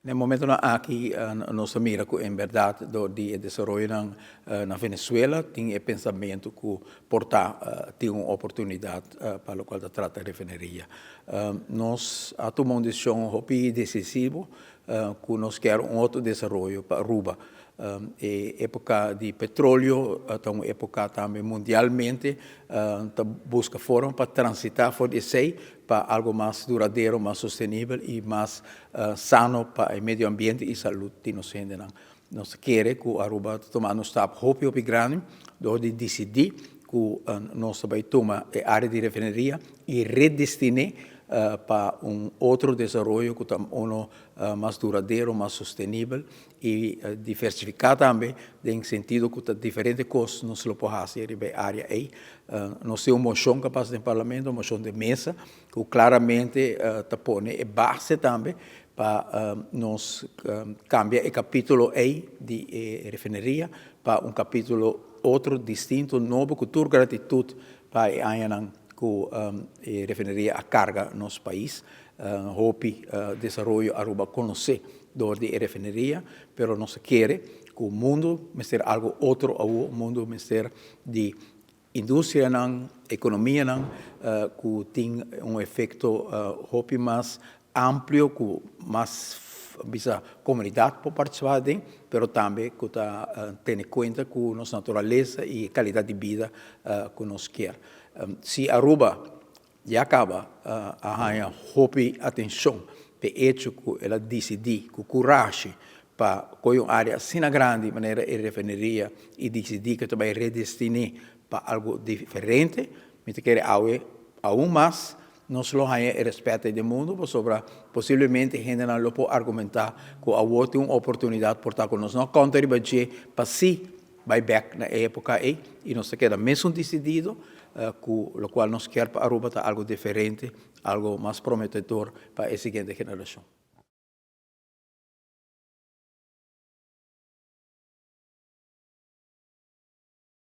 Na e momentonan aki nos ta mira ku en bèrdat dor di e desaroyonan na Venezuela tin e pensamentu ku por ta tin un oportunidat pa lokual ta trata refineria. Nos a tuma un desishon hopi desisivo ku nos kier un otro desaroyo pa Aruba. E epoka di petroleo ta un epoka tambe mundialmente ta buska forma pa transita for di esei pa algo mas duradero, mas sostenibel y mas sano pa e medio ambiente y salud di nos hendenan. Nos ta kere cu Aruba ta tumando un stap hopi hopi grandi door di dicidi cu nos ta bay tuma e area di refineria y redestin'e pa un otro desaroyo cu ta uno mas duradero, mas sostenibel y diversifica tambe den sentido cu ta diferente cos nos lo por haci riba e area ey. Nos tin un mocion cu a pasa den Parlamento, un mocion de mesa, cu claramente ta pone e base tambe pa nos cambia e capitulo ey di e refineria pa un capitulo otro distinto, nobo, cu tur gratitud pa e añanan cu e refineria a carga nos pais. Hopi desaroyo Aruba conoce dor di e refineria, pero nos ta kere cu mundo mester algo otro awo, mundo mester di industrianan, economianan cu tin un efecto hopi mas amplio cu mas bisa comunidad por participa aden, pero tambe cu ta tene cuenta cu nos naturalesa y e calidad di bida cu nos kier. Si Aruba Ya caba a haña hopi atencion p'e hecho cu el a dicidi cu curashi pa coge un area asina grandi manera e refineria y dicidi cu ta bay redestin'e pa algo diferente. Mi ta kere awe aun mas nos lo haña e respet ei den mundo pasobra posiblemente hendenan lo por argumenta cu awor tin un oportunidad por ta cu nos no conta riba dje pa si Bai bek na e epoca ey y nos ta keda mesun decidido cu locual nos kier pa Aruba ta algo diferente, algo mas prometedor pa e siguiente generacion.